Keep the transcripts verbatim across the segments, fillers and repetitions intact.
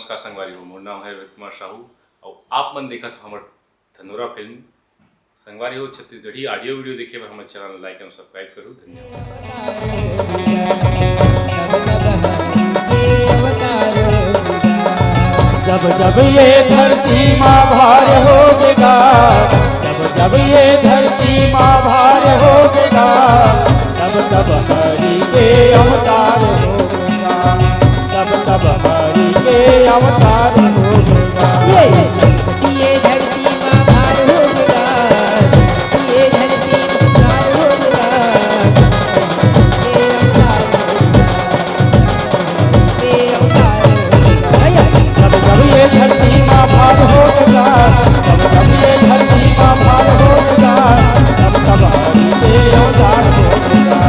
नमस्कार संगवारी हो, मोर नाम है रविकुमार साहू और आप मन देखत हो हमर धनोरा फिल्म। संगवारी हो, छत्तीसगढ़ी audio video देखे बर हमर channel like and subscribe करू। धन्यवाद। जब जब ये धरती माँ भार होवेगा, जब जब ये धरती माँ भार होवेगा, तब तब हरि के अवतार होवेगा, तब तब हरि के अवतार होवेगा। ये धरती माँ भार होवेगा, ये धरती माँ भार होवेगा, ये अवतार होवेगा, ये अवतार होवेगा। जब जब ये धरती माँ भार होवेगा, जब जब ये धरती माँ भार होवेगा, तब तब हरि के अवतार होवेगा,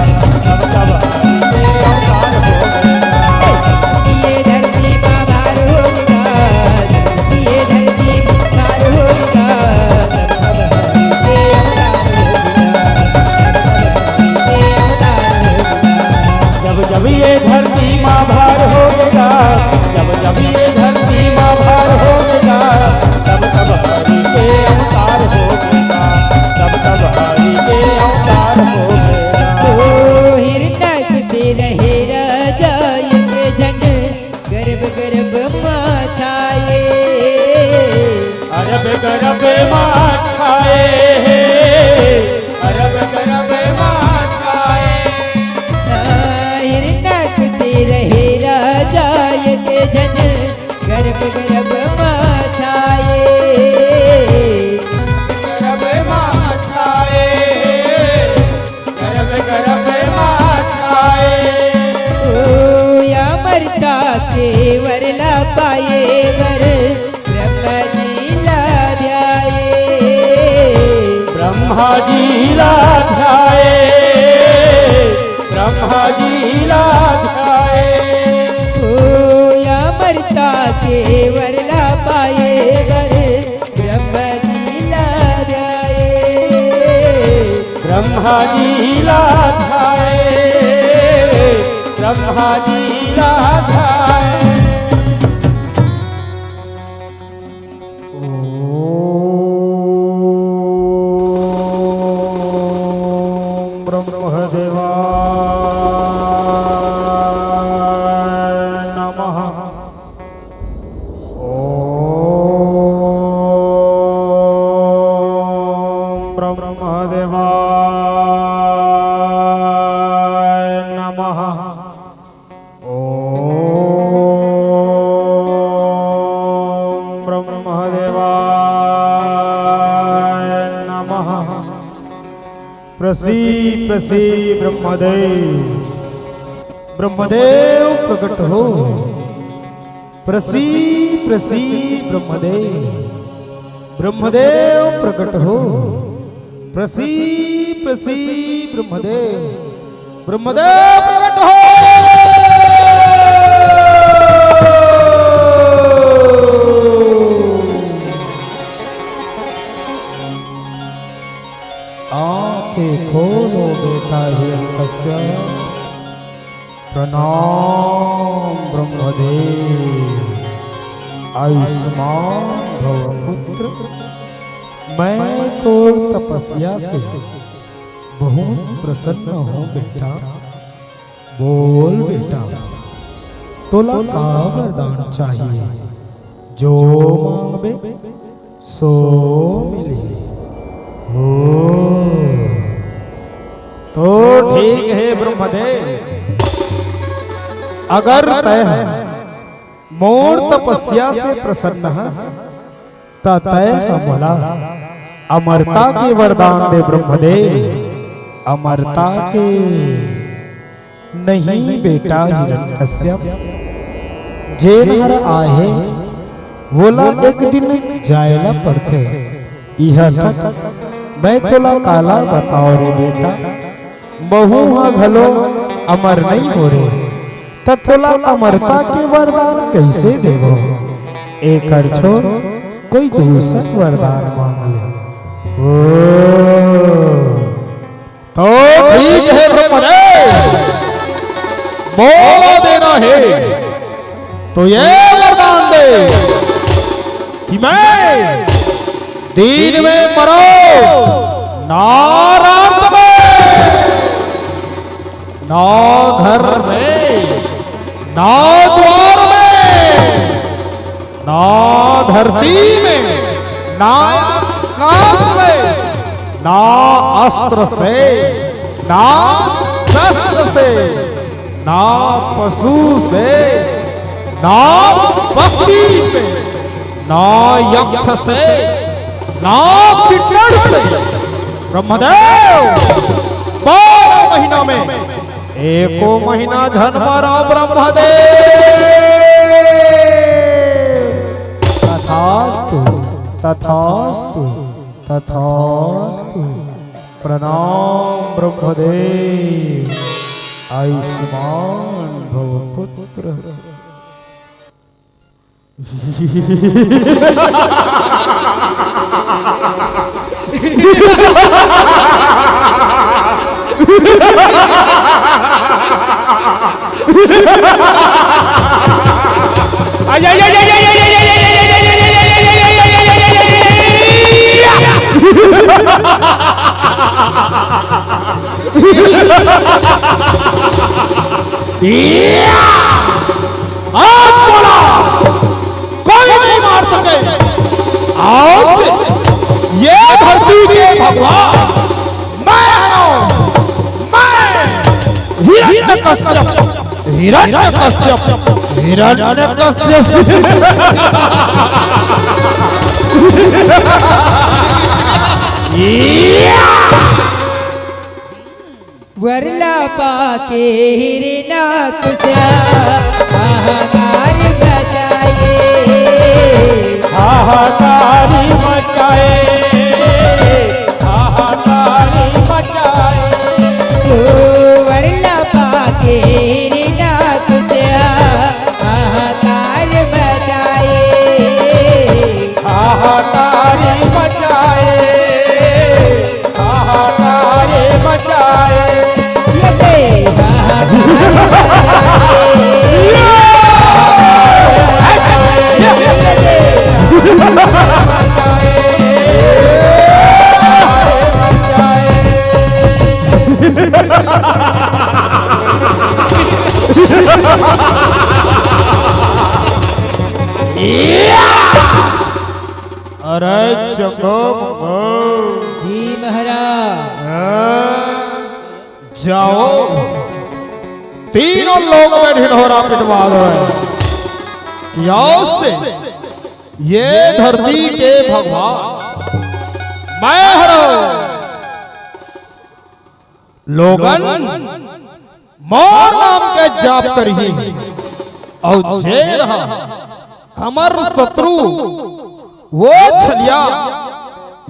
तब तब हरि के अवतार होवेगा। ये धरती माँ भार होवेगा, ये धरती माँ भार होवेगा, तब तब हरि के अवतार होवेगा, तब तब हरि के अवतार होवेगा। जब जब ये धरती माँ भार होवेगा, जब जब ये धरती माँ भार होवेगा, तब तब हरि के अवतार होवेगा, तब तब हरि के अवतार होवेगा। ओ हिरण्यक से रहे राजा एक जन, गर्भ गर्भ माँ छाए। अरब गरब माँ छाए, अरब गरब माँ छाए। हिरण्यक से रहे राजा एक जन, गर्भ गर्भ माँ छाए। गरब माँ छाए, गरब गरब माँ छाए। ओ अमरता के वरला पाए बर, ब्रह्मा जी ला ध्याए। ब्रह्मा जी ला ध्याए, ब्रह्मा जी ला ध्याए। ओ अमरता के वरला पाए बर, ब्रह्मा जी ला ध्याए। ब्रह्मा जी ला ध्याए, ब्रह्मा जी ला ध्याए। ॐ ब्रह्मदेवाय नमः। ॐ ब्रह्मदेवाय नमः। ॐ ब्रह्मदेवाय नमः। प्रसी प्रसी ब्रह्मदेव, ब्रह्मदेव प्रकट हो। प्रसी प्रसी ब्रह्मदेव, ब्रह्मदेव प्रकट हो। प्रसी प्रसी ब्रह्मदेव, ब्रह्मदेव प्रकट हो। आंखें खोलो बेटा हिरण्यकश्यप। प्रणाम ब्रह्मदेव, आयुष्मान भव पुत्र। मैं तोर तपस्या से बहुत प्रसन्न हूँ बेटा। बोल बेटा, तोला का वरदान चाहिए? जो मांगबे सो मिलही। हो, तो ठीक हे ब्रह्मदेव, अगर तैं ह मोर तपस्या से प्रसन्न हस, त तैं ह मोला अमरता के वरदान दे ब्रह्मदेव, अमरता के। नहीं बेटा हिरण्यकश्यप, जेन हर आहे, वोला एक दिन जाए ला पड़थे। इहा तक मैं तोला काला बताओ रे बेटा, महूं ह घलो अमर नइ हो रे, त तोला अमरता के वरदान कइसे देवो? एकर छोड़ कोई दूसर वरदान मांग ले। ओ। तो ठीक हे ब्रह्मदेव, मोला देना हे तो ये वरदान दे, दिन में मरो, ना रात में, ना घर में, ना द्वार में, ना धरती में, ना आकाश में, ना अस्त्र से, ना शस्त्र से, ना पशु से, ना पक्षी से, ना यक्ष से, ना किन्नर से। ब्रह्मदेव, बारह महीना में एको महीना झन मरा ब्रह्मदेव। तथास्तु, तथास्तु, तथास्तु। प्रणाम ब्रह्मदेव, आयुष्मान भव पुत्र। आज बोला, कोई नहीं मार सके। आज ये धरती के भगवान मैं हूँ, मैं हिरण्यकश्यप, हिरण्यकश्यप, हिरण्यकश्यप। वरला पाके हिरण्यकश्यप हाहाकार मचाए। हाहाकार मचाए, हाहाकार मचाए। ओ वरला पाके हिरण्यकश्यप हाहाकार मचाए। हाहाकार मचाए, हाहाकार मचाए। ये दे हाहाकार मचाए। अरे चंगो मंगो। जी महाराज। हाँ, जाओ, तीनों लोक में ढिंढोरा पिटवा दो। कि आज से ये धरती के भगवान मैं हरव। लोगन मोर नाम के जाप करही, अउ जेन ह हमर शत्रु, वो छलिया,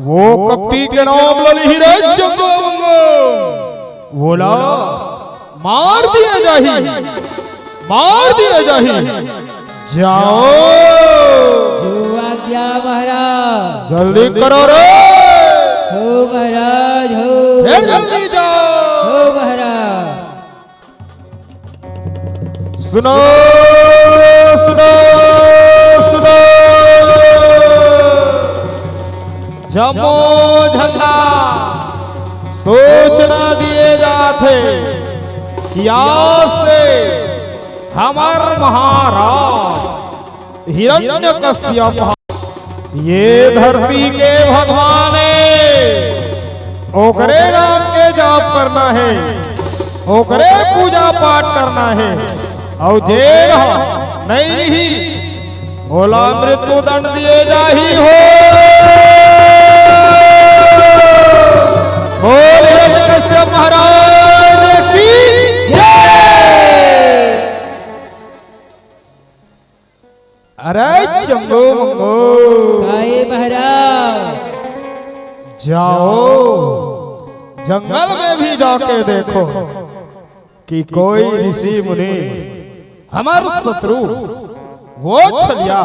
वो कपटी के नाम ल लिही रे चंगो मंगो, वोला मार दिए जाही, मार दिए जाही। जाओ। जो आज्ञा महाराज। जल्दी करो रे। हो महाराज, हो। फिर जल्दी जाओ। हो महाराज। सुनो, सुनो, सुनो। जम्मो झन ला सूचना दिए जाथे कि आज से हमर महाराज हिरण्यकश्यप ह ये धरती के भगवान हे, ओकरे नाम के जाप करना हे, ओकरे पूजा पाठ करना हे, अउ जेन ह नइ लिही, ओला मृत्यु दंड दिए जाही हो। बोल हिरण्यकश्यप महाराज की जय। अरे चंगो मंगो। काहे महाराज? जाओ, जंगल में भी जाके देखो कि कोई ऋषि मुनि, हमर शत्रु, वो छलिया,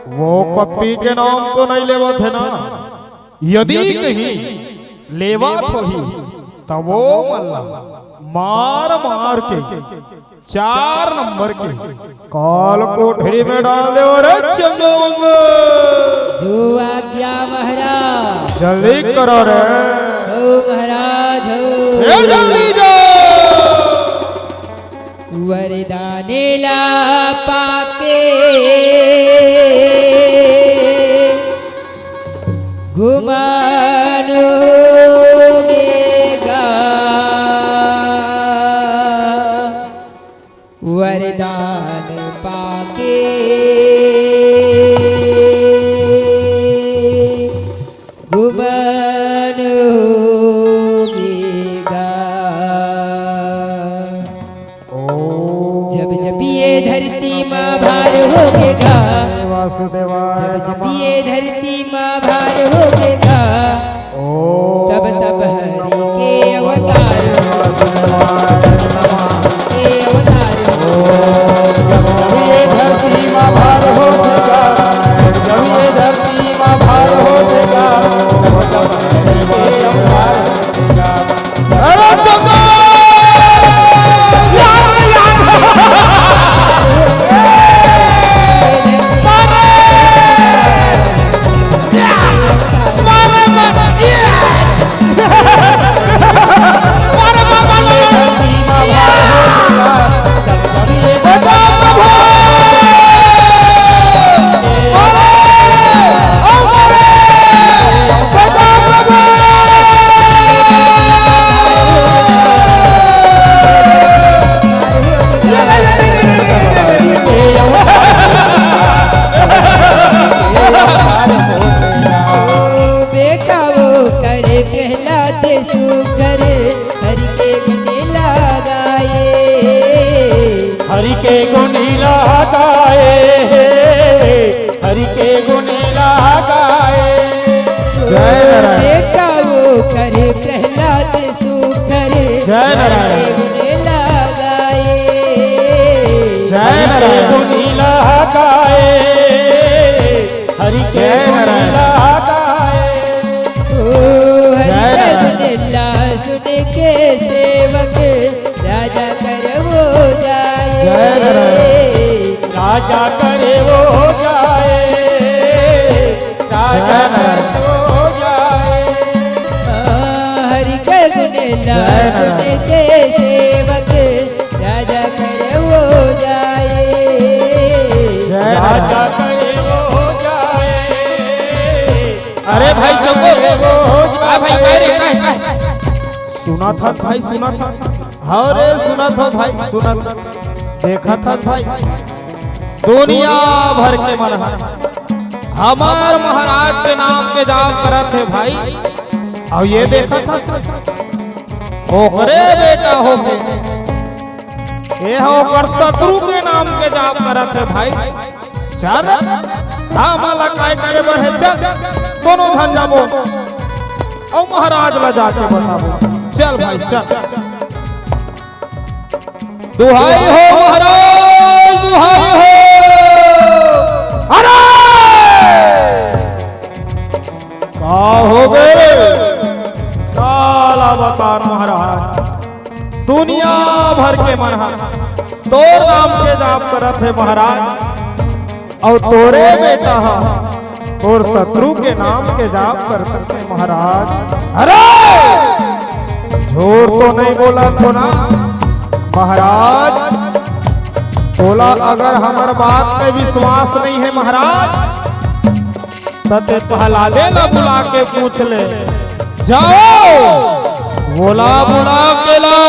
वो कपटी के नाम तो नइ लेवत हे ना? यदि कहीं लेवत होही, त वो मन ला मार मार के चार नंबर के काल कोठरी में डाल दे रे चंगा मंगा। जो आज्ञा महाराज। जल्दी करो रे। हो महाराज हो। ए, जल्दी जाओ। वरदान ला पाके गुमान होगे गा। वरदान पाके गुमान होगे गा। ओम। जब जब ये धरती मा भार होगे गा, वासुदेवाय जब जब नमः। ये धरती मा भार होगे गा, ओम। तब तब हरि के अवतार होगे गा, तब तब हरि के अवतार होगे गा। जब ये धरती मा भार होगे गा, जब ये धरती मा भार होगे गा, तब तब हरि के अवतार होगे गा। अरे चंगा! यार, यार! मारे! मारे, मारे! मारे, मारे, मारे! बचाओ प्रभु! मारे! ओ मारे! बचाओ प्रभु! बेटा वो करे प्रहलाद सुकर, हरि के गुण लगाए। हरि के गुण लगाए, हरि के गुण लगाए। जय नारायण। बेटा वो करे प्रहलाद सुकर, जय नारायण। हरि के गुण लगाए। जय नारायण। गुण लगाए, हरि के जय गुण नारायण। लगाए। ओ हरि जय के नारायण। गुण ला सुन के सेवक राजा कर हो जाए। जय नारायण। राजा कर हो जाए, राजा जय नारायण। कर हो जाए। आ, हरि के गुण ला जय नारायण। सुन के सेवक राजा कर हो जाए। जय नारायण। राजा कर हो जाए। अरे भाई चंगो, आ भाई, काय रे, काय, काय? सुनत हस भाई, सुनत हस। हाँ रे, सुनत हो भाई, सुनत। देखत हस भाई, दुनिया भर के मन ह हमर महाराज के नाम के जाप करत हे भाई। अउ ये देखत हस, ओकरे बेटा होके ये ह ओकर शत्रु के नाम के जाप करत हे भाई। चल, हमन ला काय करे बर हे? चल, दोनों झन जाबो अउ महाराज ला जाके बताबो। चल भाई, चल। दुहाई हो महाराज, दुहाई हो। अरे! का हो गे? काला बतान महाराज, दुनिया भर के मन ह तोर नाम के जाप करत हे महाराज, अउ तोरे बेटा ह तोर शत्रु के नाम के जाप करत हे महाराज। अरे! झूठ तो नहीं बोलत हो ना महाराज? तोला अगर हमर बात पे विश्वास नहीं है महाराज, त ते प्रहलादे ला बुला के पूछ ले। जाओ, बोला बुला के लाओ।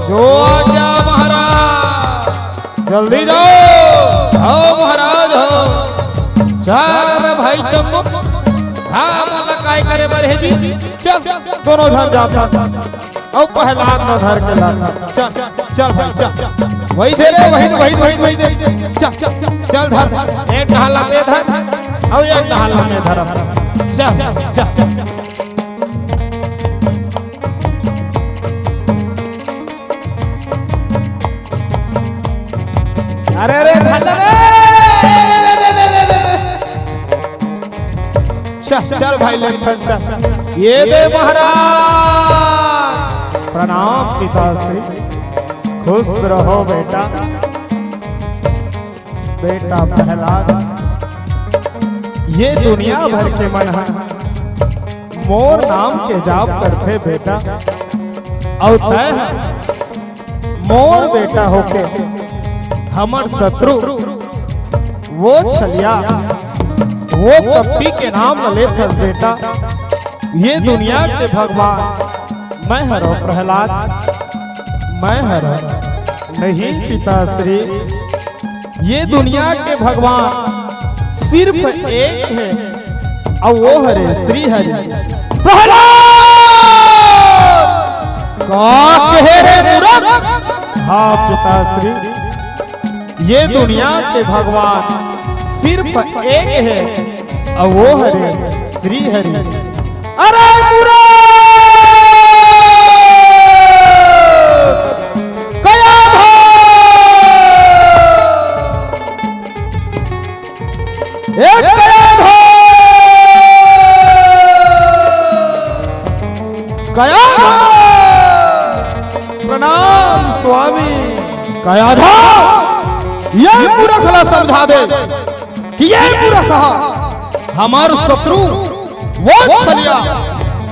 जो आज्ञा महाराज, जल्दी जाओ। हो महाराज हो। चल भाई चंगो, हमन ला काय करे बर हे जी? चल, दोनों झन जाथन। अउ प्रहलाद ला धर के लाथन। चल, चल भाई, चल। वही दे रे, वही दे, वही दे, वही दे, वही दे। चल, चल, चल, धर। एक डहार ला ते धर, अउ एक डहार ला मैं धरत हँव। चल, चल, चल। अरे, अरे, धर ले रे। चल, चल भाई, लेथन चल। ये दे महाराज। प्रणाम पिताश्री। खुश रहो बेटा। बेटा प्रहलाद, ये दुनिया भर के मन ह मोर नाम के जाप करथे बेटा, अउ तैं ह मोर बेटा होके हमर शत्रु, वो छलिया, वो कपटी के नाम ल लेथस बेटा। ये दुनिया के भगवान मैं हरव प्रहलाद, मैं हरव। नहीं पिताश्री, ये दुनिया के भगवान सिर्फ एक हे, अउ वो हरे श्री हरि। प्रहलाद! का कहे रे मूरख? हाँ पिताश्री, ये दुनिया के भगवान सिर्फ एक हे, अउ वो हरे श्री हरि। अरे मूरख! कया भा? ए कया भा? कया भा? प्रणाम स्वामी। कया भा? ये मूरख ला समझा दे कि ये मूरख ह हमर शत्रु, वो छलिया,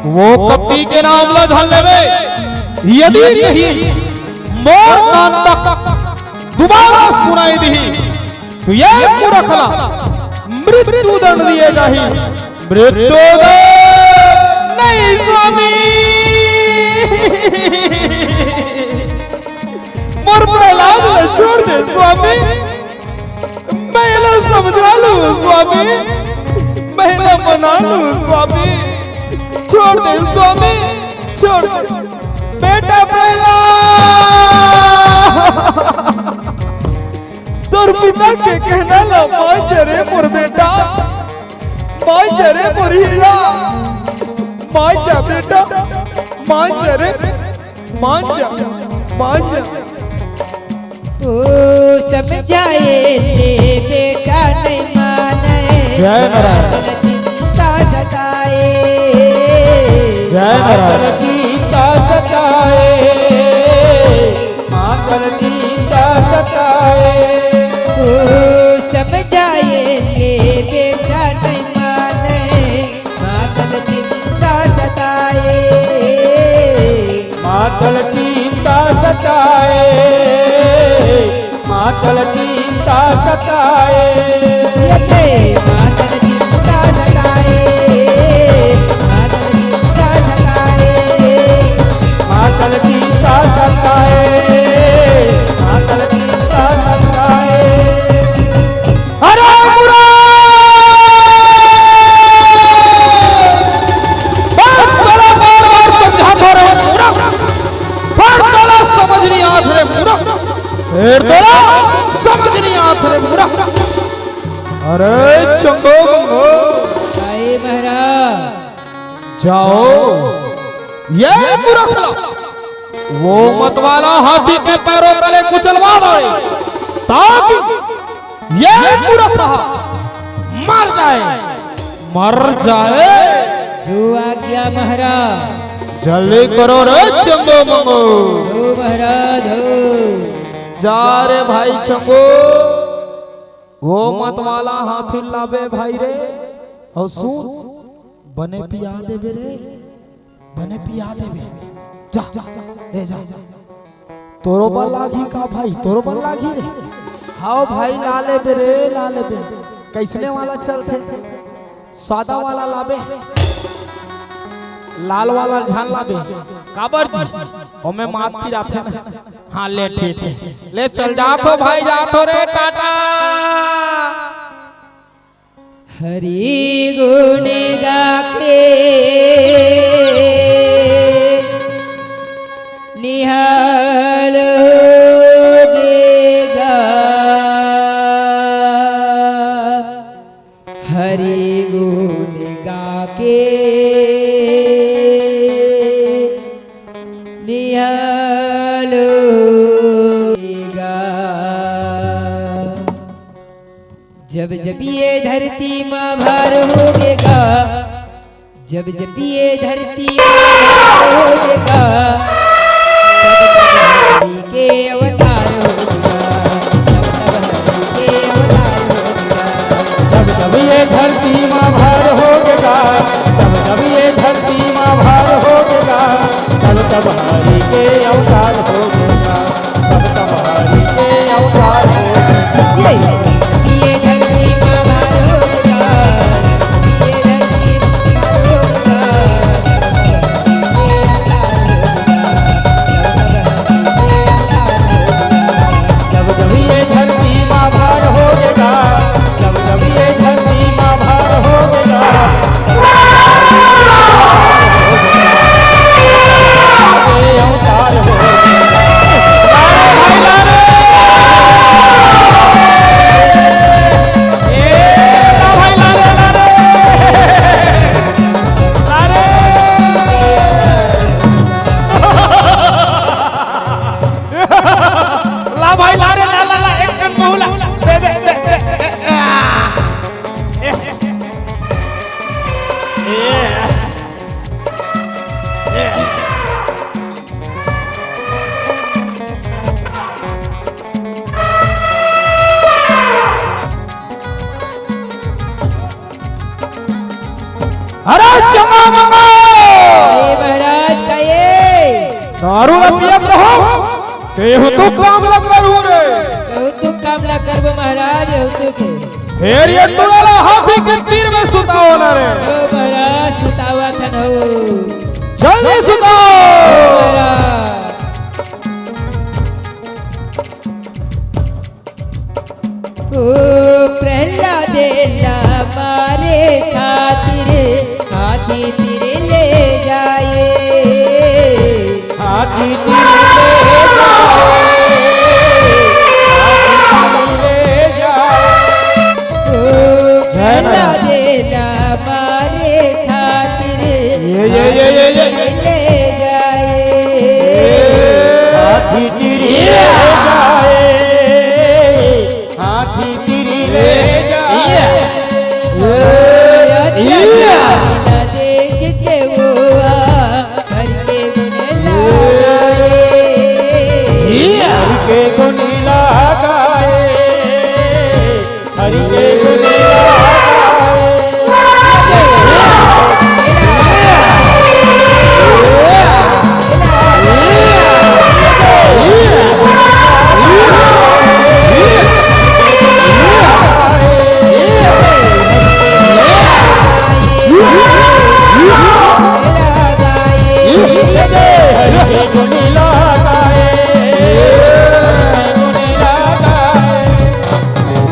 वो कपटी के नाम ला झन लेवे। यदि कहीं मोर कान तक दुबारा सुनाई दिही, तो ये मूरख ला मृत्यु दंड दिए जाही। मृत्यु दंड नहीं स्वामी, मोर प्रहलाद ला छोड़ दे स्वामी। मैं ला समझा लूं स्वामी, मैं ला मना लूं स्वामी, छोड़ दे स्वामी, छोड़ दे। बेटा प्रहलाद, तोर पिता के कहना ला मान जा रे मोर बेटा, मान जा रे मोर हीरा, मान जा बेटा, मान जा रे। मान जा, मान जा। ओ समझाए ले बेटा नहीं माने, जय नारायण। मातल चिंता सताए। जय नारायण। मातल चिंता सताए, मातल चिंता सताए। ओ समझाए ले बेटा नहीं माने, मातल चिंता सताए। मातल चिंता सताए, मातल चिंता सताए। ये मातल चिंता सताए, मातल चिंता सताए। मातल चिंता सताए, मातल चिंता सताए। अरे मूरख! फेर तोला बार-बार समझाथंव रे मूरख। फेर तोला समझ नइ आत रे मूरख। फेर तोला समझ नइ आत रे मूरख। अरे चंगो मंगो। आए महाराज। जाओ, ये मूरख ला वो मतवाला हाथी के पैरों तले कुचलवा दो रे, ताकि ये मूरख ला मर जाए, मर जाए। जो आज्ञा महाराज। जल्दी करो रे चंगो मंगो। हो महाराज हो। जा रे भाई चंगो, वो मतवाला हाथी लाबे भाई रे। अउ सुन, बने पिया देबे रे, बने पिया देबे। जा, ले जा। तोरो बर लागही का भाई? तोरो बर लागही रे। हाव भाई, ला लेबे रे, ला लेबे। कइसने वाला चलथे? सादा वाला लाबे, लाल वाला झन लाबे। काबर जी? ओमे मात पिराथे ना। हाँ, ले, ठीक हे। ले, चल, जाथंव भाई, जाथंव रे, टाटा। हरि गुण गाके निहाल होगे गा। हरि गुण गाके निहाल होगे गा। जब जब ये धरती मा भार होगे गा, जब जब ये धरती मा भार होगे गा, तब तब हरि के अवतार अउ न पियत रहो, तेहू तो काम ल करहू रे। तेहू तो काम ल करबो महाराज, एहू तो के। फेर ये टूरा ला हाथी के तीर में सुताओ ना रे। ओ महाराज, सुतावत हन हो। जल्दी सुताओ। ओ महाराज। ओ प्रहलाद ला मारे खातिर हाथी तीर ले जाए। हाथी तीर ले जाए, हाथी तीर ले जाए। ओ प्रहलाद ला मारे खातिर ये, ये, ये, ये, ये। ले जाए। हाथी तीर ले जाए, हाथी तीर ले जाए। ओ, या। देख के वो आ, हरि के गुण लगाए। हरि के गुण लगाए, हरि के गुण लगाए।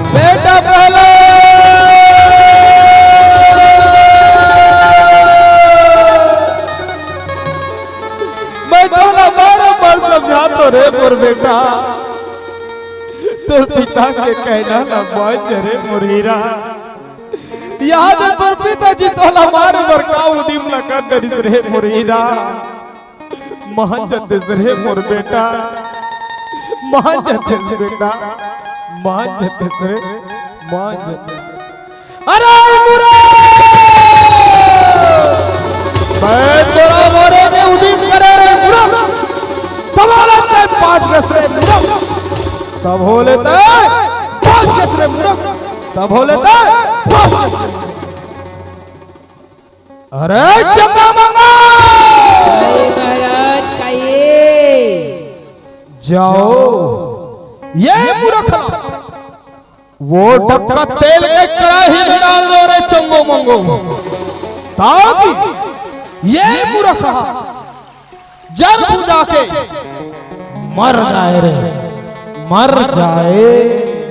बेटा पहले मैं तोला बार बार समझाथों रे मोर बेटा, तोर पिता के कहना ला मान रे मोर हीरा। याद हे तोर पिताजी तोला मारे बर का उदिम ला कर डरिस रे मोर हीरा। मान जतेस रे मोर बेटा, मान जतेस बेटा, मान जतेस रे, मान जतेस। अरे मुरा! मैं तोला मारे के उदिम करे रे मुरा। तब होले तैं बाच गेस रे मुरा। तब होले तैं बाच गेस रे मुरा। तब होले तैं बाच गेस रे। अरे चंदा मंगा! अरे महाराज, काये? जाओ, ये मूरख ला वो ढक्का तेल के कड़ाही में डाल दो रे चंगो मंगो। ताकि ये मूरख ला जर बुझा के मर जाए रे, मर जाए।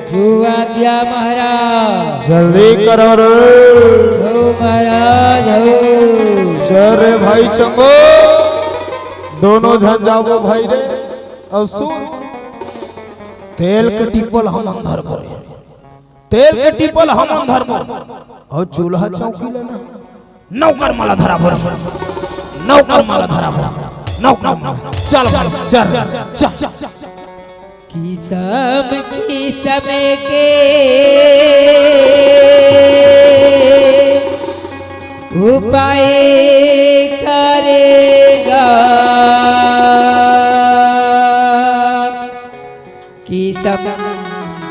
जो आज्ञा महाराज। जल्दी करो रे। हो महाराज, हो। चल रे भाई चंगो, दोनों झन जाबो भाई रे। अउ सुन, तेल के टिप्पल हमन धरबो रे। तेल के टिप्पल हमन धरबो। अउ चूल्हा चौकी ला ना, नौकर मन ला धराबो। नौकर मन ला धराबो। नौकर मन। चल, चल, चल, चल। किसम किसम के उपाय करेगा। किसम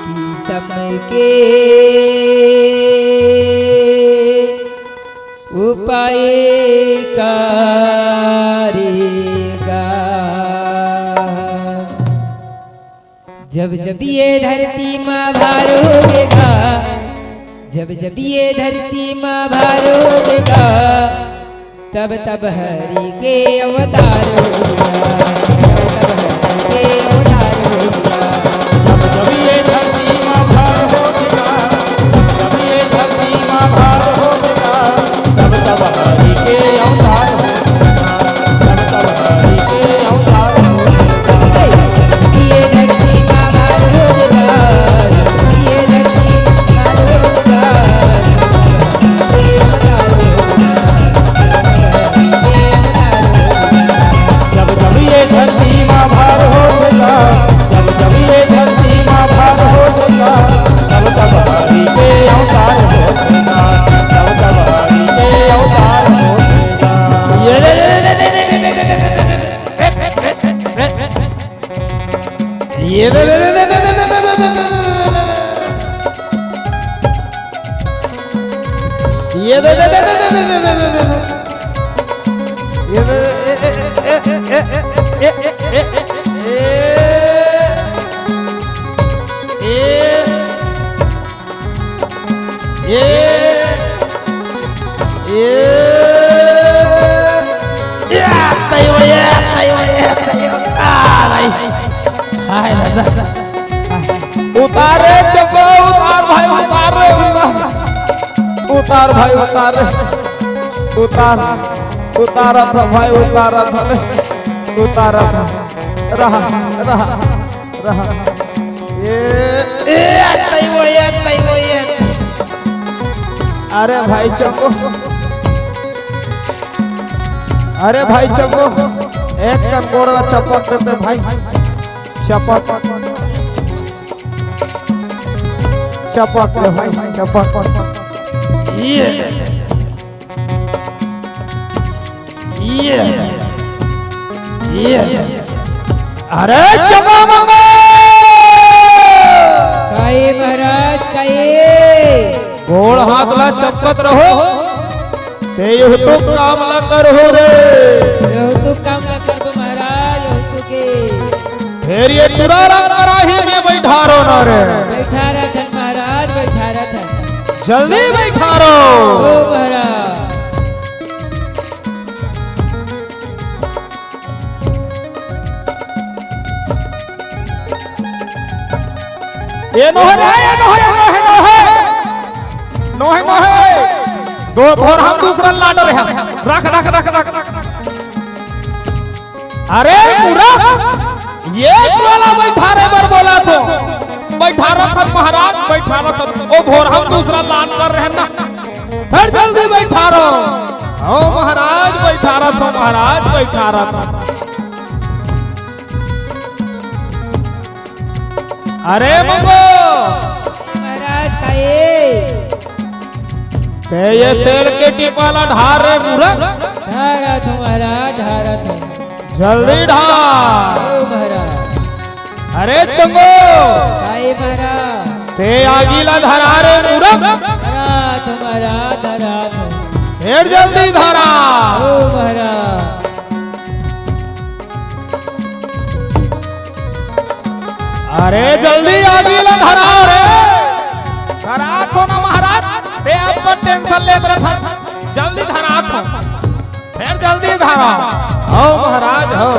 किसम के उपाय करेगा। जब जब ये धरती मा भार होगे गा, जब जब ये धरती मा भार होगे गा, तब तब हरि के अवतार होगे गा, तब तब हरि के अवतार होगे गा। जब जब ये धरती मा भार होगे गा, जब जब ये धरती मा भार होगे गा, तब तब हरि के अवतार होगे गा, तब तब हरि के अवतार होगे गा। ये धरती मा भार होगे गा, ये धरती मा भार होगे गा। जब जब ये धरती मा भार होथे गा, जब जब ये धरती मा भार होथे गा, तब तब हरि के अवतार होथे गा, तब तब हरि के अवतार होथे गा। ये रे रे रे रे रे रे रे रे रे रे। ये रे रे रे रे रे रे रे रे रे। ये रे रे रे रे रे रे रे रे रे। उतार रे चंगो, उतार भाई, उतार रे, उतार। उतार भाई, उतार रे। उतार। उतारत ह भाई, उतारत ह रे। उतारत ह। रहा, रहा, रहा। ए, ए, तई वो, ए, तई वो, ए। अरे भाई चंगो। अरे भाई चंगो। एक कन गोड़ ला चपक देते भाई। चपक। चपक दे भाई, चपक। ये। ये। ये। अरे चंगो मंगो! काई महाराज, काई? गोड़ हाथ ला चपकत रहो। ते यह तो काम ला करहू रे। यह तो काम ला करबो महाराज, यह तो के। फेर ये टुरा ला कराही में बइठारो ना रे। बइठारत हन महाराज, बइठारत हन। जल्दी बइठारो। ओ महाराज। ए नोहे रे, ए नोहे, ए नोहे, नोहे। नोहे, नोहे। दो भोर हम दूसरा लाडो रे। रख, रख, रख, रख। अरे पूरा ये टोला बइठारे बर बोलत हो। बइठारत हन महाराज, बइठारत हन। ओ भोर हम दूसरा लान कर रहे ना। फेर जल्दी बइठारो। हो महाराज, बइठारत हो महाराज, बइठारत हो। अरे मंगो। महाराज, काई? ते ये तेल के टीपा ला ढार रे मूरख। ढारत हो महाराज, ढारत हो। जल्दी ढार। ओ महाराज। अरे चंगो। काई महाराज? ते आगी ला धरा रे मूरख। धरात हो महाराज, धरात हो। फेर जल्दी धरा। ओ महाराज। अरे जल्दी आगी ला धराव रे। धरात हो ना महाराज, ते अब तो tension लेत रहत। जल्दी धरात हो। फेर जल्दी धराव। हो महाराज हो।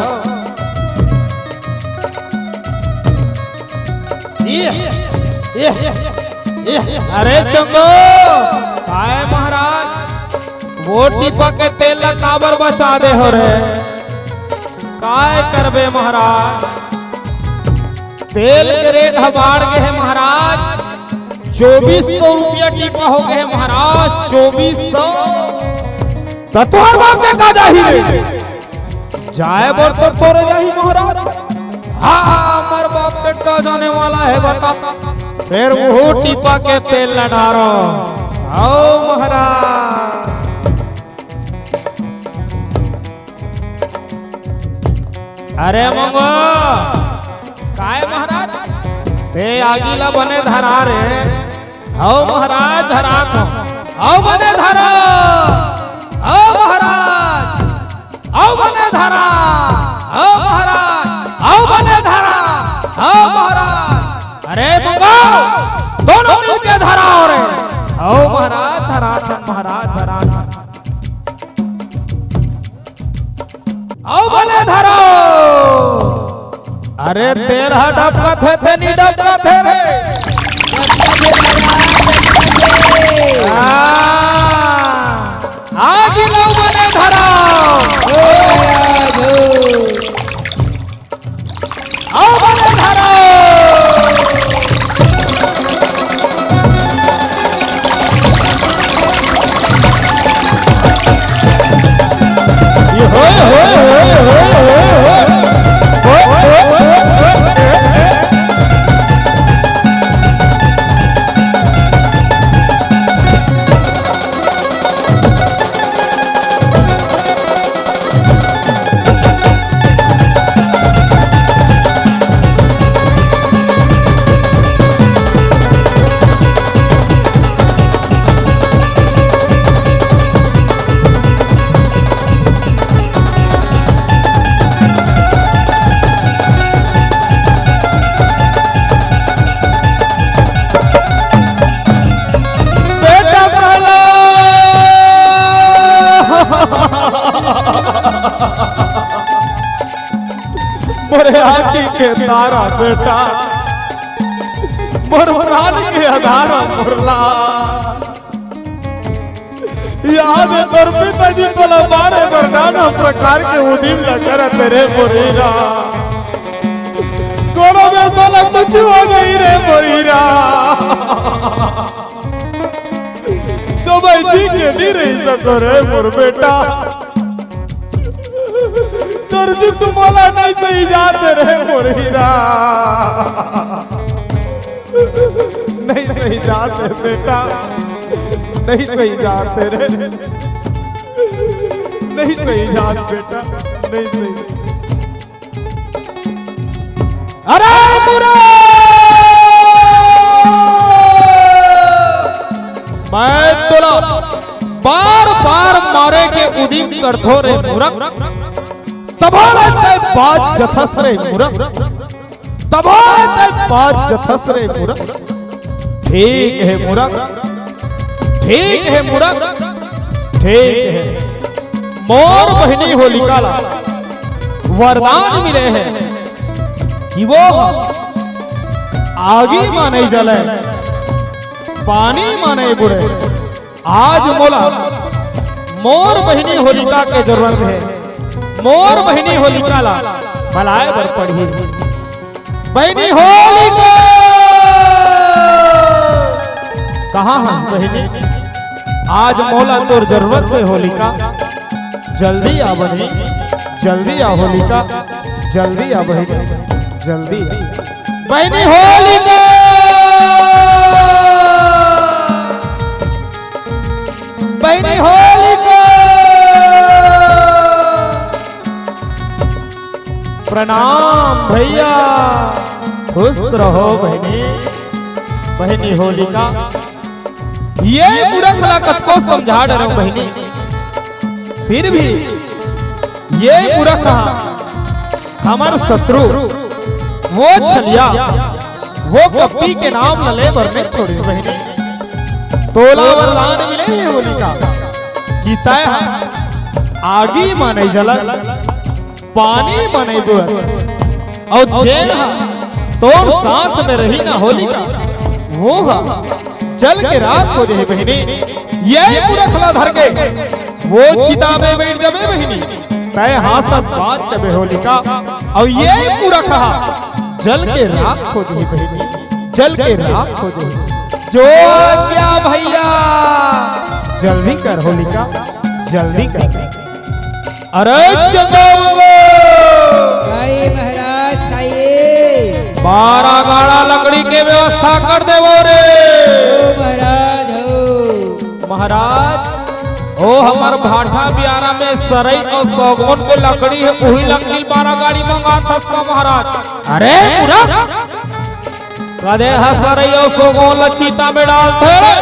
ये, ये, ये। अरे चंगो, काय महाराज? वो टीपा के तेल ला काबर बचा दे हो रे? काय करबे महाराज, तेल के rate ह बाढ़ गे हे महाराज, चौबीस सौ रुपया टीपा हो गे हे महाराज, चौबीस सौ। त तोर बाप के का जाही रे? जाए बर तो तोरे जाही महाराज। हाँ, हमर बाप के का जाने वाला हे बता। फेर वो टीपा के तेल ला ढारो। आओ महाराज। अरे मंगो, काय महाराज? ते आगी ला बने धरा रे। हव महाराज, धरात हव। हव बने धरा। हव महाराज। हव बने धरा। हव महाराज। हव बने धरा। हव महाराज। अरे मंगो, दोनों मिलके धराव रे। हव महाराज, धरात हन महाराज, धरात हन। अउ बने धरो। अरे तेल ह डबकत हे, ते नी डबकत हे रे। हाँ। आगी ल अउ बने धरो। अउ बने धरो। मोरे आँखी के तारा बेटा, मोर प्राण के आधार मोर लाल। याद हे तोर पिताजी तोला मारे बर नाना प्रकार के उदिम ल करत रे मोर हीरा। कोनो में तोला कुछ हो गई रे मोर हीरा। तो मैं जी के नहीं रह सको रे मोर बेटा। तोर दुख मोला नहीं सही जात रे मोर हीरा। नहीं सही जात बेटा, नहीं सही जात रे, नहीं सही जात बेटा, नहीं सही। अरे मूरख, मैं तोला बार बार मारे के उदिम करथो रे मूरख, तभो ले तै बाज जथस रे मूरख। तभो ले तै बाज जथस रे मूरख। ठीक हे मूरख, ठीक हे मूरख, ठीक हे। मोर बहिनी होलिका ला वरदान मिले हे कि वो आगी मा नहीं जले, पानी मा नहीं बुड़े। आज मोला मोर बहिनी होलिका के जरूरत हे। मोर बहिनी होलिका ला बलाए बर पड़ही। बहिनी होलिका, कहाँ हस बहिनी? आज मोला तोर जरूरत हे होलिका। जल्दी आ बहिनी, जल्दी आ होलिका, जल्दी आ बहिनी, जल्दी आ। बहिनी होलिका, बहिनी होलिका। प्रणाम भैया, खुश रहो बहिनी। बहिनी होलिका, ये मूरख ला कतको समझा डरंव बहिनी, फिर भी ये मूरख हा हमर शत्रु, वो छलिया, वो कपटी के नाम ल ले बर नइ छोड़िस बहिनी। तोला वरदान मिले हे होलिका कि तैं हा आगी मा नइ जलस, पानी मा नइ बुड़स, अउ जेन हा तोर साथ में रही ना होलिका, वो हा जल के राख हो जाही बहिनी। ये मूरख ला धर के वो चिता में बइठ जाबे बहिनी, तैं हा संग बाँच जाबे होलिका। अउ ये मूरख हा जल के राख हो जाही बहिनी, जल के राख हो जाही। जो आज्ञा भैया, जल्दी कर होलिका, जल्दी कर। अरे चंदा मंगो, खाइए महाराज, खाइए। बारह गाड़ा लकड़ी के व्यवस्था कर देवो रे। हो महाराज, हो। महाराज, ओ हमर भाठा बियारा में सरई अउ सौगौन के लकड़ी हे, उही लकड़ी बारह गाड़ी मंगाथस का महाराज? अरे पूरा कदे ह सरई अउ सौगौन ल चिता में डालथे रे।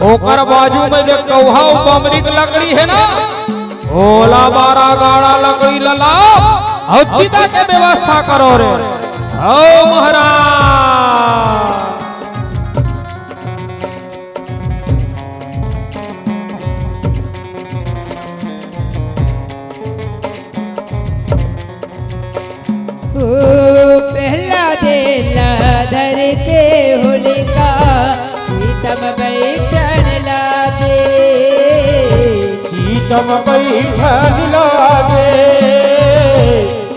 ओकर बाजू में जे कौहा अउ बमरी के लकड़ी हे ना, ओला बारह गाड़ा लकड़ी ल लाव अउ चिता के व्यवस्था करो रे। हव महाराज। ओ प्रहलाद ला धर के होलिका, चिता म बइठन लागे। चिता म बइठन लागे,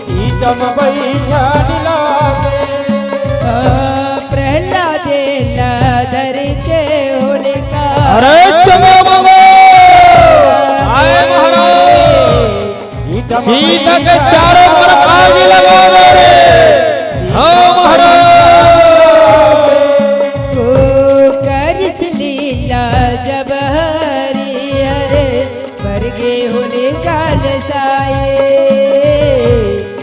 चिता म बइठन लागे। ओ प्रहलाद ला धर के होलिका। अरे चलो बाबा, आए महाराज। सीता के चारों तरफ आग लगा दो रे। हाँ महाराज। ओ करिस लीला जब हरि हर, मर गे होलिका ल साए।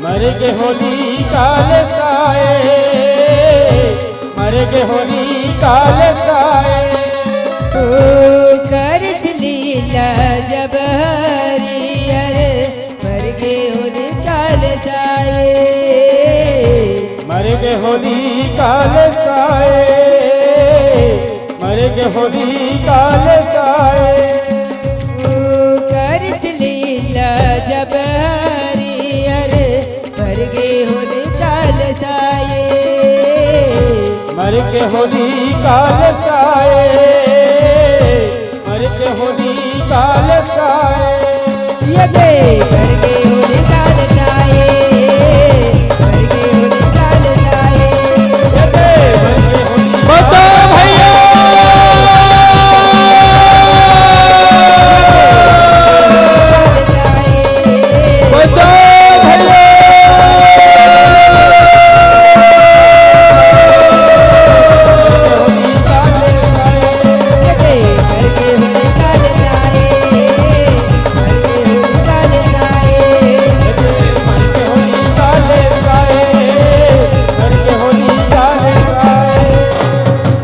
मर गे होलिका ल साए। मर गे होलिका ल साए। ओ करिस लीला जब हरि हर, मर गे होलिका ल साए। मर गे होलिका ल साए। मर गे होलिका ल साए। ओ करिस लीला अब हरियर मर गे होली काल साये। मर गे होली काल साये। मर गे होली काल साये। ये दे मर गे होली काल साये। मर गे होली काल साये। ये दे मर गे होली बचाओ भैया। बचाओ भैया।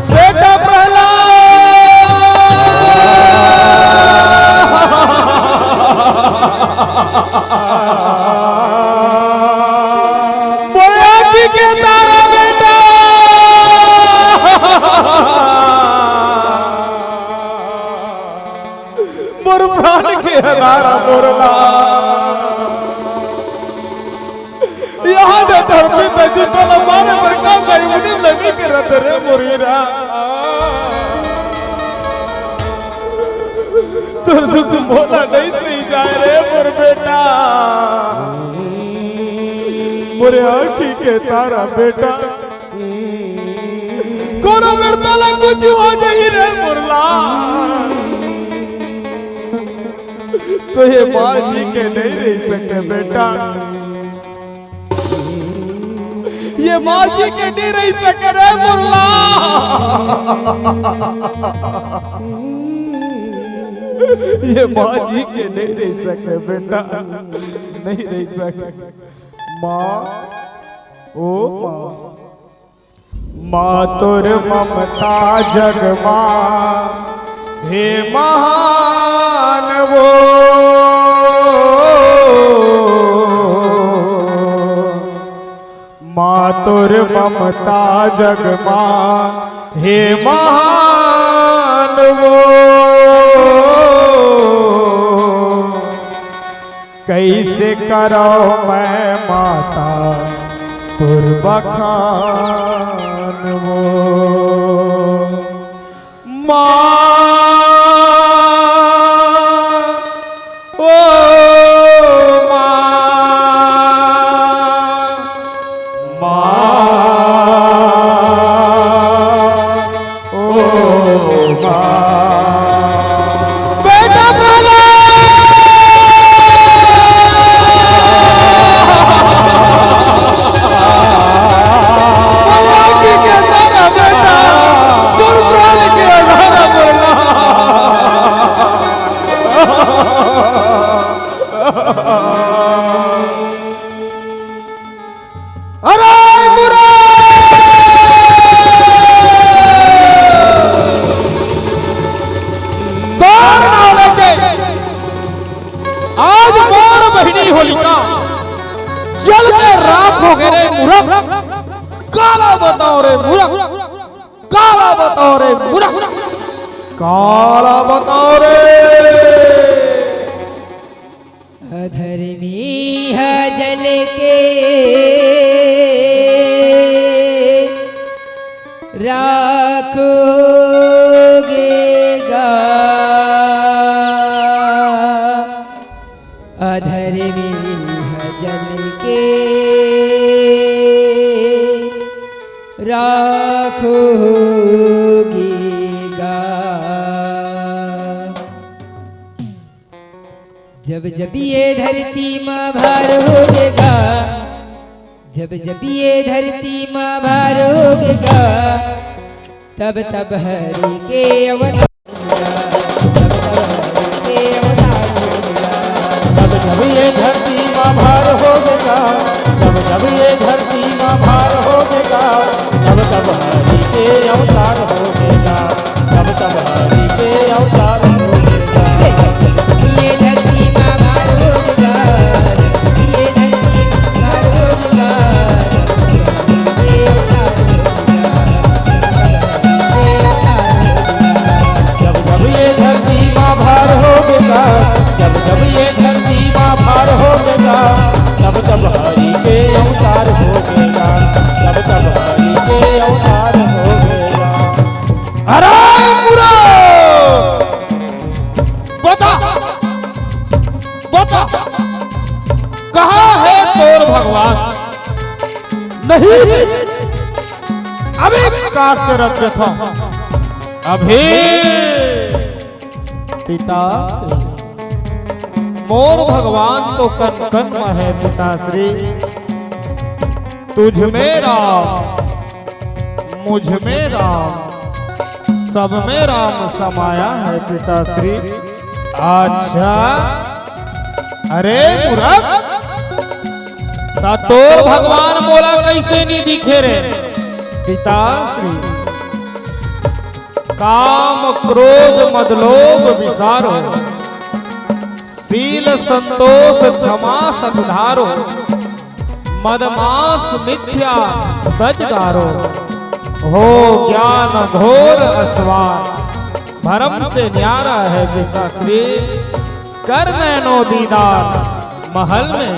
बेटा प्रहलाद, मोर आँखी के तारा बेटा, मोर प्राण के अधारा मोर लाल। यहाँ दे धरती पे जूता ला मारे बर का करी, उन्हें लगी के रत रे मोर हीरा। तोर दुख मोला नहीं सही जाए रे मोर बेटा, मोरे आँखी के तारा बेटा। कोनो बेर तोला कुछ हो जाही रे मोर लाल। तो ये माँ जी के नहीं रह सके बेटा, ये माँ जी के नहीं रह सके रे मोर लाल। ये माँ जी के नहीं रह सके बेटा, नहीं रह सके। माँ, ओ माँ, माँ तोर ममता जग मा हे महान वो। माँ तोर ममता जग मा हे महान वो। कैसे करव मैं माता तोर बखान वो। माँ, ओ माँ, माँ, ओ माँ। बेटा प्रहलाद, भगवान के कहता रहा बेटा, तोर प्राण के आधारा बोलना। अरे मुरा! तोर नाव लेके आज मोर बहिनी होलिका जल के राख हो गे रे मूरख। काला बताओ रे मूरख, काला बताओ रे मूरख, काला बताओ रे। अधर्मी ह जल के राख हो गे गा, अधर्मी ह जल के राख हो गे गा। जब जब ये धरती मा भार हो गे गा, जब जब ये धरती मा भार हो गे गा, तब तब हरि के अवतार, तब तब हरि के अवतार हो गे गा। जब जब ये धरती मा भार हो गे गा, जब जब ये धरती मा भार हो गे गा, तब तब हरि के अवतार हो गे गा। तब तब हरि के अवतार हो गे गा। ये धरती मा भार हो गे गा, ये धरती मा भार हो गे गा, ये अवतार हो गे गा। जब जब ये धरती मा भार हो गे गा, जब जब ये धरती मा भार हो भगवान, नहीं, अभी काट के रख देथंव। अभी पिताश्री, मोर भगवान तो कन कन म हे पिताश्री। तुझ में राम, मुझ में राम, सब में राम समाया है पिताश्री। अच्छा, अरे मूरख, त तोर भगवान मोला कइसे नी दिखे रे? पिताश्री, काम क्रोध मद लोभ विसारो, शील संतोष क्षमा सत धारो, मद मास मिथ्या तज डारो, हो ज्ञान घोर असवार, भरम से न्यारा है पिताश्री। कर नैनो दीदार महल में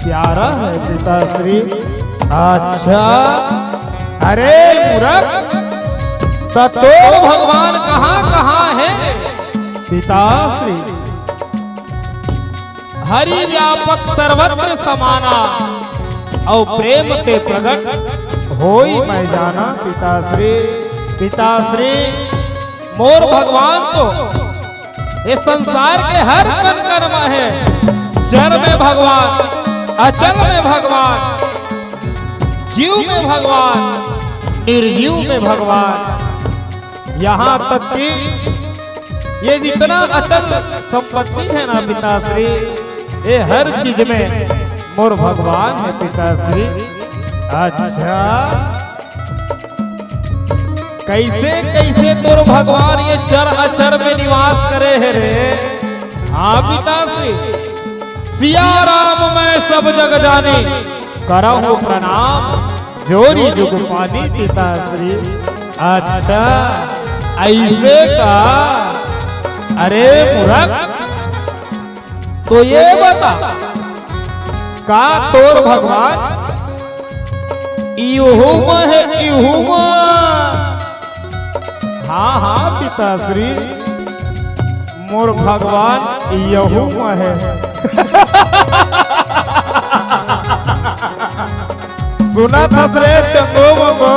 प्यारा है पिताश्री। अच्छा, अरे मूरख, त तोर भगवान कहाँ कहाँ हे पिताश्री? हरि व्यापक सर्वत्र समाना, अउ प्रेम ते प्रगट होई मैं जाना पिताश्री। पिताश्री, मोर भगवान तो ये संसार के हर कण कण म हे। चर में भगवान, अचल में भगवान, जीव में भगवान, निर्जीव में भगवान, यहाँ तक कि ये जितना अचल संपत्ति है ना पिताश्री, ये हर चीज में मोर भगवान है पिताश्री। अच्छा, कइसे कइसे तोर भगवान ये चर अचर में निवास करे हे रे? हाँ पिताश्री, सिया राम मैं सब जग जानी, करहु प्रणाम जोरी जुग पानी पिताश्री। अच्छा, अइसे का? अरे मूरख, तो ये बता, का तोर भगवान इहू म हे, इहू म? हाँ, हाँ, पिताश्री, मोर भगवान यहू म हे। सुनत हस रे चंदो मंगो?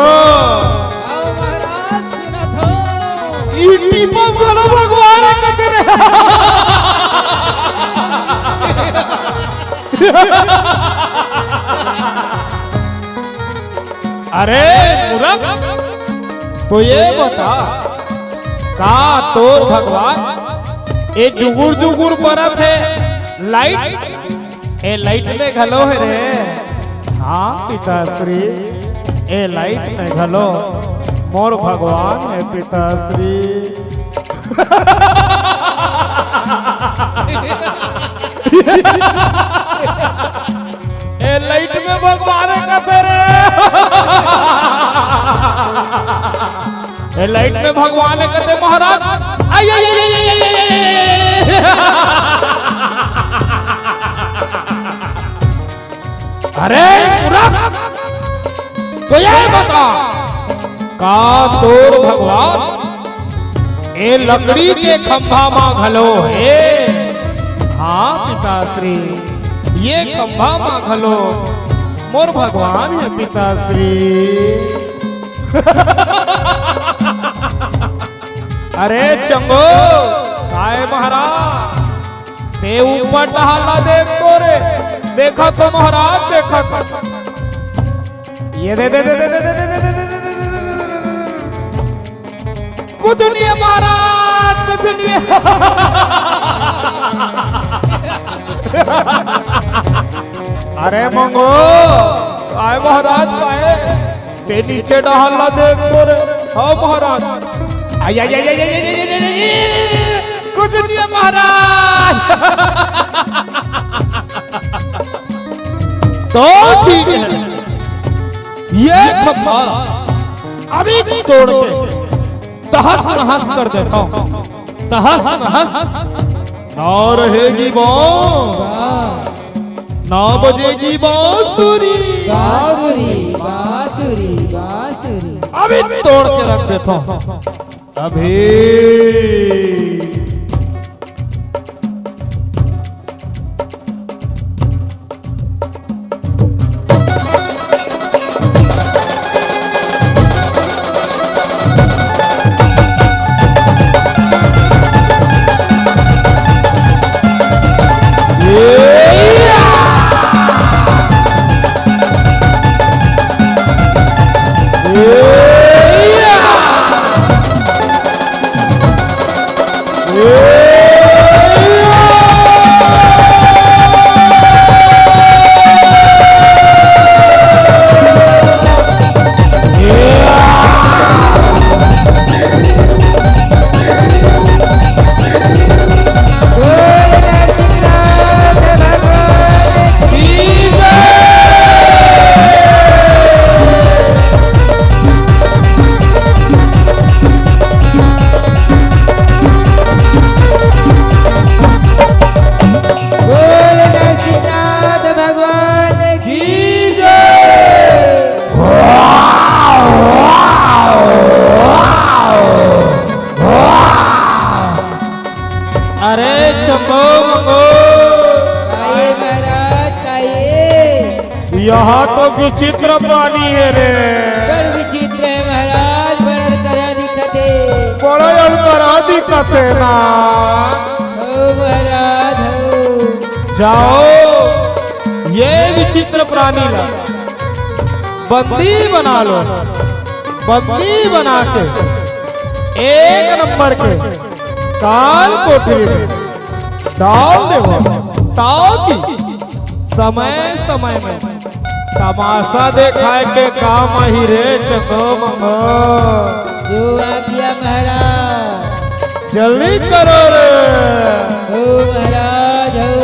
हाँ महाराज, सुनत हँव। ई टीपा घलो भगवान हे कथे रे। अरे मूरख, तो ये बता, का तोर भगवान ए जुगुर जुगुर बरत हे लाइट? ए लाइट में घलो हे रे। हाँ पिताश्री, ए लाइट में घलो मोर भगवान हे पिताश्री। ए लाइट में भगवान हे कथे रे। ए लाइट में भगवान हे कथे महाराज। आई, आई, आई। अरे मूरख, तो ये बता, का तोर भगवान ए लकड़ी के खंभा मा घलो हे? हाँ पिताश्री, ये खंभा मा घलो मोर भगवान हे पिताश्री। अरे चंगो, काय महाराज, ते ऊपर डहार ला देख तो रे, देखत हो महाराज, देखत हो। ये दे, दे, दे। कुछ नहीं है महाराज, कुछ नहीं है। अरे मंगो, काय महाराज, काय? ते नीचे डहार ला देख तो रे। हाँ महाराज। आई, आई, आई, कुछ नहीं है महाराज। तो ठीक है, ये खंभा अभी तोड़ के तहस नहस कर देथंव। तहस नहस। ना रहेगी बांस, ना बजेगी बांसुरी। बांसुरी, बांसुरी, बांसुरी। अभी तोड़ के रख देथंव। अभी। यहाँ तो विचित्र प्राणी हे रे। बड़ विचित्र हे महाराज, बड़ अलकरहा दिखत हे। बड़ा अलकरहा दिखत हे ना। हो महाराज, हो। जाओ, ये विचित्र प्राणी ला बंदी बना लो। बंदी बना के एक नंबर के काल कोठरी में डाल देवो, ताकि समय समय में तमाशा देखाय के काम आही रे चंदो मंगो। जो आज्ञा महाराज। जल्दी करो रे। हो महाराज, हो।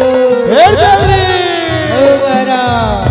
ढेर जल्दी। हो महाराज।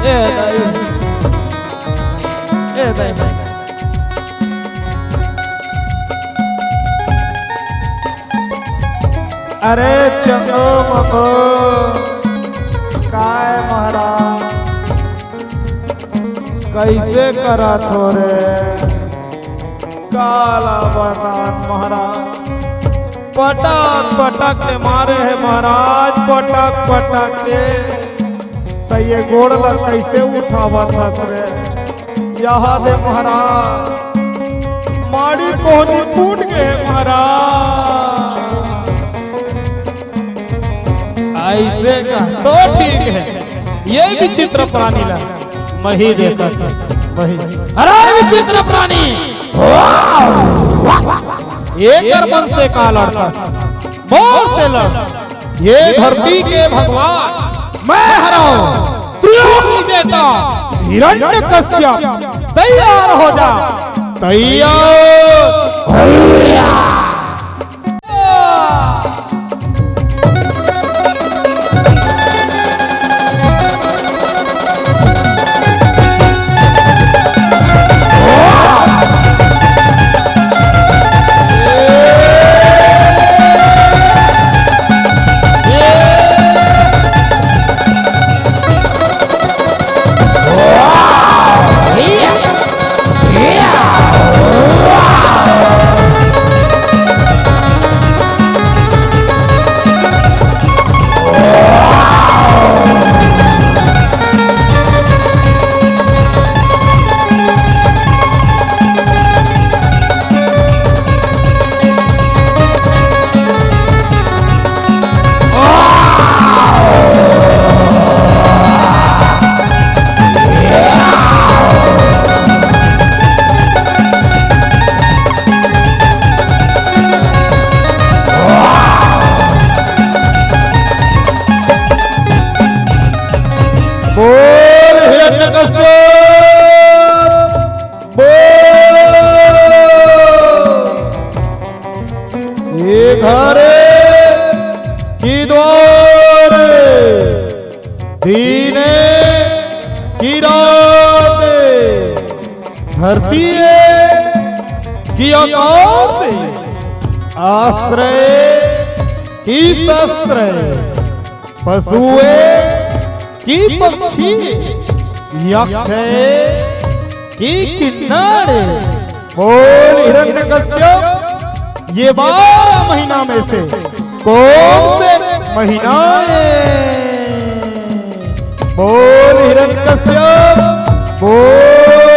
ए दाई। ए दाई। अरे चंदो मको, काय महाराज, कइसे करत हो रे? काला बरदान महाराज, पटक पटक के मारे हे महाराज, पटक पटक के। त ये गोड़ ला कइसे उठावत हस रे? यहाँ दे महाराज, माड़ी कोहनी फूट गे महाराज। अइसे का तो ठीक हे, ये विचित्र प्राणी ला मही देखत हे, मही। अरे विचित्र प्राणी, एकर मन से का लड़थस? मोर से लड़। ये धरती के भगवान मैं हरंव, त्रिलोकी देवता हिरण्यकश्यप, तैयार हो जा, तैयार। बोल हिरण्यकश्यप, बोल। ये घरे कि द्वारे, दीने कि राते, धरती हे कि आकाश है, आश्रय कि साश्रय, पशु है कि पक्षी, यक्ष है कि किन्नर है। बोल हिरण्यकश्यप, ये बारह महीना में से कौन से महीना है? बोल हिरण्यकश्यप, बोल